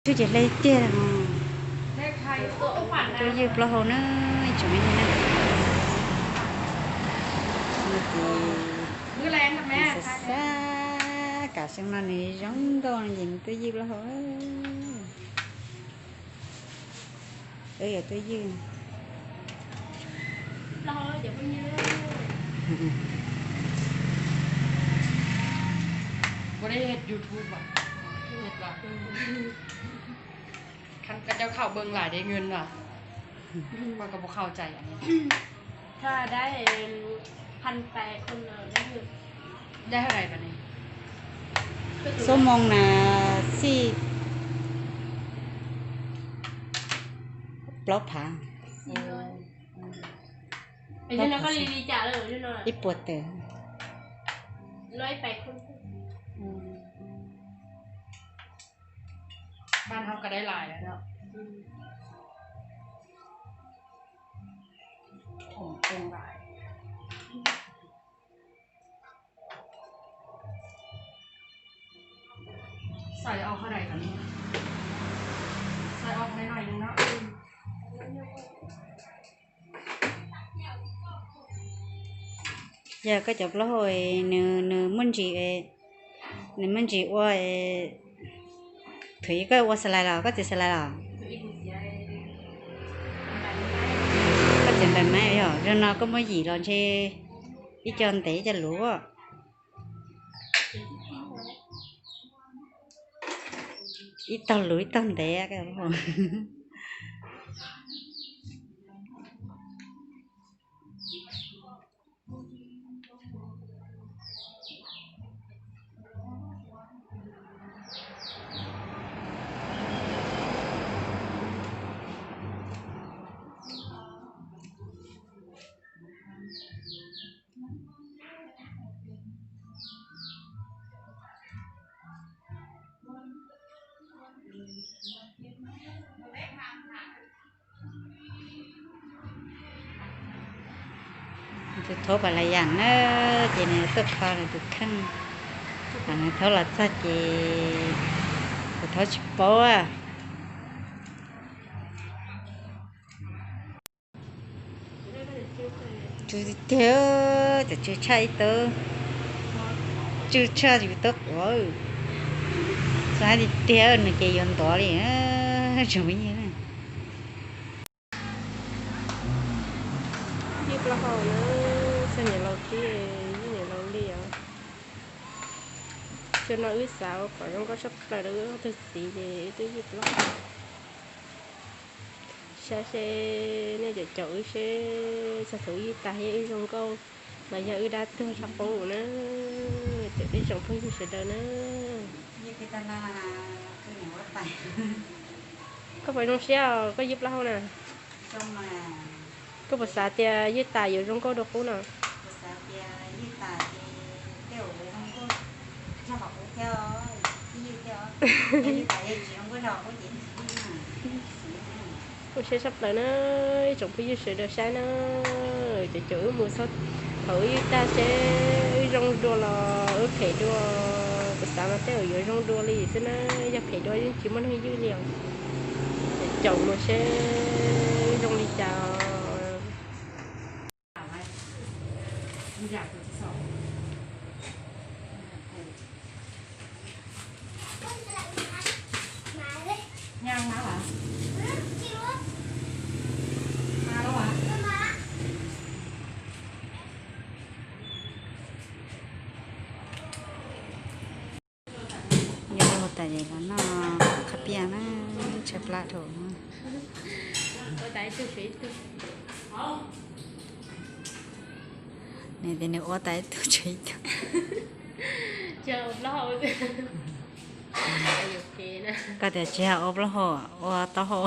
Tsuj ces hle tiag. Twb ywj plaub hau na, ib tsoom me neeg na. Ces xav xav kam xyoo no nws zoo nkauj ces nws twb ywj plaub hau. Wb yuav twb ywj. Cov khau beej lais de ngun no, koj puasเข้าใจอันนี้?ถ้าได้พันแปดคนได้เงิน ได้เท่าไหร่บัดนี้ Số mông là xij plaub phav. Ib puas tawm. Ban hauv ka dai lais lawm no. Xais o qhov daim, xais o qhov daim no no. Yog koj cov plaub hau nws, nws muaj ntsis, nws muaj ntsis ua, thaum ub koj ua xalais los koj txiav xalais los? Koj txiav npais maiv yog, zaum no koj muab yim los ntshe ib co ntev ib co luv. Ib tog luv ib tog ntev. Tus thaub pas las yam na, ces nws tuaj kho nws tus kheej, nws thaub los txog ces tus thaub tsis paub. Tsw tiag, cov tsw tshaj ib tug, tsw tshaj yus tub quav. Xav tiag tiag nws ces yuav ntov li, tsoom me nyuam. Ywj plaub hau na, txog niam laus tib, ywj niam laus li os. Xyoo no wb xav kom zoo nkauj tshaj plaws rau wb ob tug txiv ces wb twb ywj plaub hau. Saib seb nej caum caum wb seb txog thaum wb ywj tag thiab wb zoo nkauj los yog wb dab tuag tshaj qub na. Caum ib tsoom phooj ywg sawv daws na. Koj puas zoo siab os koj ywj plaub hau na? Koj puas xav tias ywj tas yuav zoo nkauj dua qub no? Ua siab tshaj plaws na, ib tsoom phooj ywg sawv daws saib na. Caum caum wb mus txog thaum wb ywj tag seb wb zoo dua los wb phem dua. Kuv xav mas tej zaum yuav zoo dua li xwb na, yog phem dua yeej tsis muaj neeg ywj li os. Caum mus seb wb zoo li cas. Yog ua tas es los noj khab piaj na, tshaib plab dhau. Nws tias nws ua tas ib tug tseg ib tug. Koj tias tsis yog ua plaub hau, ua taub hau.